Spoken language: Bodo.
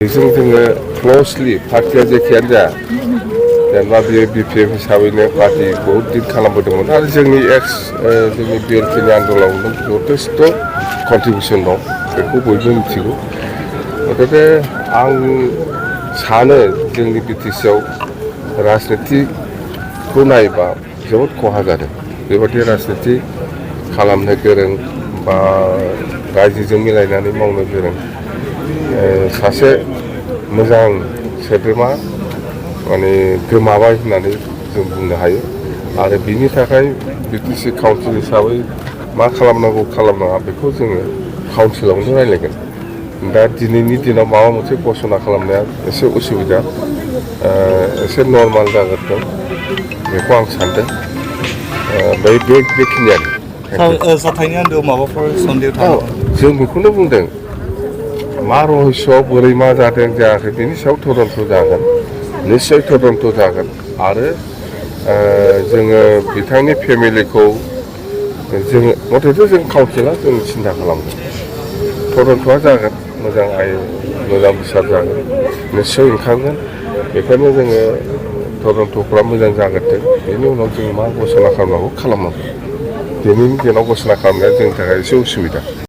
जोङो क्ल'सलि पार्टिया जेखियानो जा जेनेबा बियो BPF हिसाबैनो पार्टि बहुद दिन खालामबोदोंमोन आरो जोंनि BLPनि आन्दलनावनो जथेस्थ' कन्ट्रिबिउसन दं बेखौ बयबो मिथिगौ। गथिखे आं सानो जोंनि BTCआव राजनितिखौ नायोबा जोबोद खहा जादों। बेबादि राजनिति खालामनो गोरों बा रायजोजों मिलायनानै मावनो गोरों सासे मोजां सोद्रोमा माने गोमाबाय होननानै जों बुंनो हायो आरो बिनि थाखाय BTC काउन्सिल हिसाबै मा खालामनांगौ खालामनाङा बेखौ जोङो काउन्सिलावनो रायलायगोन। दा दिनैनि दिनाव माबा मोनसे घोषणा खालामनाया एसे उसुबिदा एसे नर्माल जागोन बेखौ आं सानदों। बेखिनियानो जाथायनि आन्दोआव माबाफोर सन्देह थायो? जों बेखौनो बुंदों मा रहस्यआव बोरै मा जादों जायाखै बेनि सायाव तदन्त जागोन, निस्सय तदन्त जागोन आरो जोङो बिथांनि फेमिलिखौ जोङो मथेथ' जों काउन्सिला जों सिन्था खालामगोन। तदन्तआ जागोन, मोजां आयेन मोजां बिसार जागोन, निस्सय ओंखारगोन। बेखायनो जोङो तदन्तफ्रा मोजां जाग्रोथों, बेनि उनाव जों मा घोषणा खालामनांगौ खालामनांगौ। दिनैनि दिनाव घोषणा खालामनाया जोंनि थाखाय एसे उसुबिदा।